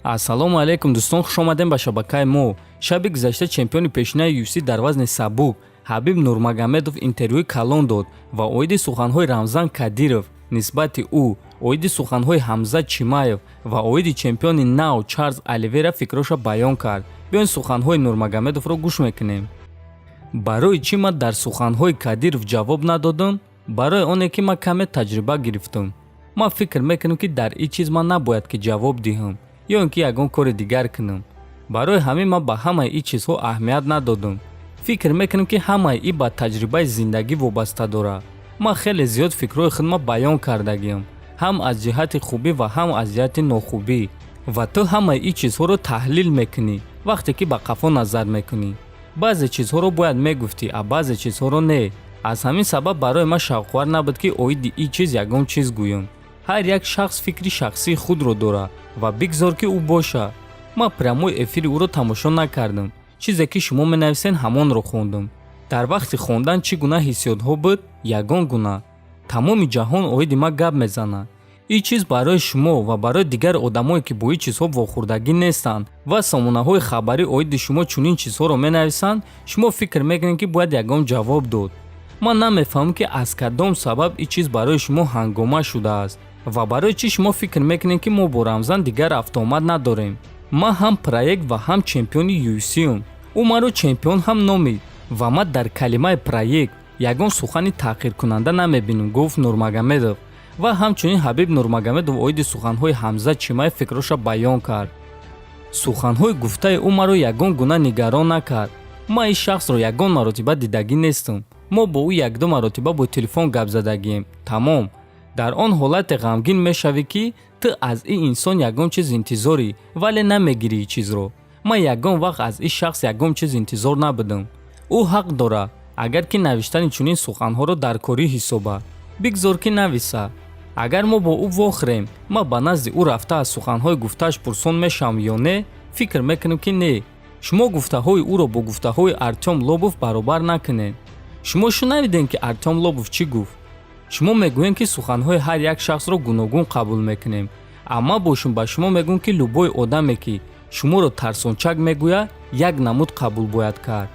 Ассалому алайкум, дӯстон, хушомадем ба шабакаи мо. Шаби гузашта чемпиони пешинаи UFC дар вазни сабук Ҳабиб Нурмагомедов интервюи калон дод ва оиди суханҳои Рамзан Кадиров нисбати ӯ, оиди суханҳои Ҳамзат Чимаев ва оиди чемпиони нав Чарлз Оливера фикроша баён кард. Биёин, суханҳои Нурмагомедовро гӯш мекунем. Барои чӣ ман дар суханҳои Кадиров ҷавоб надодам? Барои оне ки ман каме таҷриба гирифтам. Ман фикр мекунам, ки дар ин чиз ман набояд ки ҷавоб диҳам ё ин ки ягон кори дигар кунам. Барои ҳамин ман ба ҳамаи ин чизҳо аҳамият надодам. Фикр мекунам, ки ҳамаи ин ба таҷрибаи зиндагӣ вобаста дорад. Ман хеле зиёд фикрҳои худма баён кардагиам, ҳам аз ҷиҳати хубӣ ва ҳам аз ҷиҳати нохубӣ, ва ту ҳамаи ин чизҳоро таҳлил мекунӣ. Вақте ки ба қафо назар мекунӣ, баъзе чизҳоро бояд мегуфтӣ, а баъзе чизҳоро не. Аз ҳамин сабаб барои ман шавқовар набуд, ки оиди ин чиз ягон чиз гӯям. Ҳар як шахс фикри шахсии худро дорад ва бигзор, ки ӯ бошад. Ман прямой эфири ӯро тамошо накардам. Чизе ки шумо менависен, ҳамонро хондам. Дар вақти хондан чӣ гуна ҳиссиётҳо буд? Ягон гуна. Тамоми ҷаҳон оиди ман гап мезанад. Ин чиз барои шумо ва барои дигар одамое, ки бо ин чизҳо вохӯрдагӣ нестанд ва сомонаҳои хабарӣ оиди шумо чунин чизҳоро менависанд, шумо фикр мекунед, ки бояд ягон ҷавоб дод. Ман намефаҳмам, ки аз кадом сабаб ин чиз барои шумо ҳангома шудааст ва барои чӣ шумо фикр мекунед, ки мо бо Рамзан дигар рафтуомад надорем. Ман ҳам проект ва ҳам чемпиони UFC-ум. Ӯ маро чемпион ҳам номид ва ман дар калимаи проект ягон сухани таҳқиркунанда намебинам, гуфт Нурмагомедов. Ва ҳамчунин Ҳабиб Нурмагомедов оиди суханҳои Ҳамзат Чимаев фикроша баён кард. Суханҳои гуфтаи ӯ маро ягон гуна нигарон накард. Ман ин шахсро ягон маротиба дидагӣ нестам. Мо бо ӯ якду маротиба бо телефон гап задагием, тамом. Дар он ҳолате ғамгин мешавӣ, ки ту аз ин инсон ягон чиз интизорӣ, вале намегирӣ ин чизро. Ман ягон вақт аз ин шахс ягон чиз интизор набудам. Ӯ ҳақ дорад, агар ки навиштани чунин суханҳоро дар корӣ ҳисобад, бигзор, ки нависа. Агар мо бо ӯ вохӯрем, ман ба назди ӯ рафта аз суханҳои гуфтааш пурсон мешавам ё не? Фикр мекунам, ки не. Шумо гуфтаҳои ӯро бо гуфтаҳои Артём Лобов баробар накунед. Шумо шунавидем, ки Артём Лобов чӣ гуфт. Шумо мегӯем, ки суханҳои ҳар як шахсро гуногун қабул мекунем, амма бошум ба шумо мегӯм, ки любой одаме, ки шуморо тарсончак мегӯяд, як намуд қабул бояд кард.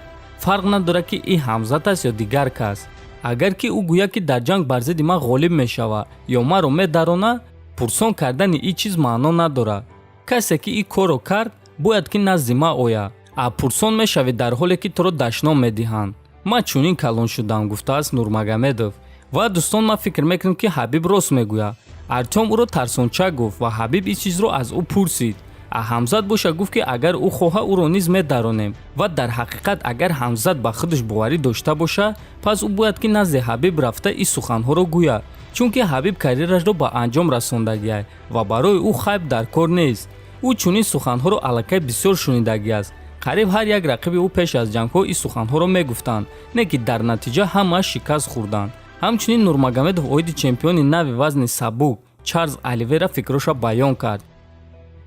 Фарқ надорад, ки ин Ҳамзат аст ё дигар кас. Агар ки ӯ гӯяд, ки дар ҷанг бар зидди ман ғолиб мешавад ё маро медарона, пурсон кардани ин чиз маъно надорад. Касе ки ин корро кард, бояд ки назди ман ояд. А пурсон мешавӣ, дар ҳоле ки туро дашном медиҳанд. Ман чунин калон шудам, гуфтааст Нурмагомедов. Ва дӯстон, ман фикр мекунам, ки Ҳабиб рост мегӯяд. Артём ӯро тарсончак гуфт ва Ҳабиб ин чизро аз ӯ пурсид, а Ҳамзат боша гуфт, ки агар ӯ хоҳа, ӯро низ медаронем. Ва дар ҳақиқат, агар Ҳамзат ба худаш боварӣ дошта боша, пас ӯ бояд ки назди Ҳабиб рафта ин суханҳоро гӯяд, чунки Ҳабиб карьерашро ба анҷом расондагиай ва барои ӯ хайп дар кор нест. Ӯ чунин суханҳоро аллакай бисёр шунидагиаст. Қариб ҳар як рақиби ӯ пеш аз ҷангҳо ин суханҳоро мегуфтанд, не ки дар натиҷа ҳамааш шикаст хӯрданд. Ҳамчунин Нурмагомедов оиди чемпиони нави вазни сабук Чарлз Оливера фикроша баён кард.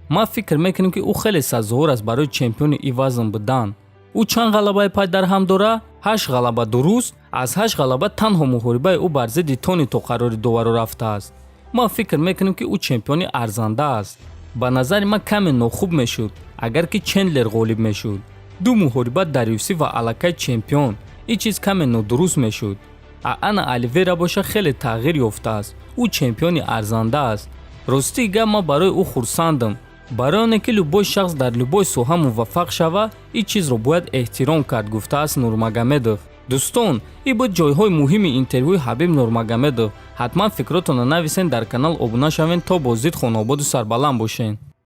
Ман фикр мекунам, ки ӯ хеле сазовор аст барои чемпиони ин вазн будан. Ӯ чанд ғалабаи пай дар ҳам дорад? Ҳашт ғалаба, дуруст. Аз ҳашт ғалаба танҳо муҳорибаи ӯ бар зидди Тони то қарори доваро рафтааст. Ман фикр мекунам, ки ӯ чемпиони арзанда аст. Ба назари ман, каме нохуб мешуд, агар ки Чендлер ғолиб мешуд. Ду муҳориба дар UFC ва аллакай чемпион, ин чиз каме нодуруст мешуд. А ана Оливера боша хеле тағйир ёфтааст. Ӯ чемпиони арзанда аст. Ростии гап, ман барои ӯ хурсандам. Барои оне ки любой шахс дар любой соҳа муваффақ шава, ин чизро бояд эҳтиром кард, гуфтааст Нурмагомедов. Дӯстон, ин буд ҷойҳои муҳими интервюи Ҳабиб Нурмагомедов. Ҳатман фикротонро нависен, дар канал обуна шавен. То боздид, хонаободу сарбаланд бошен.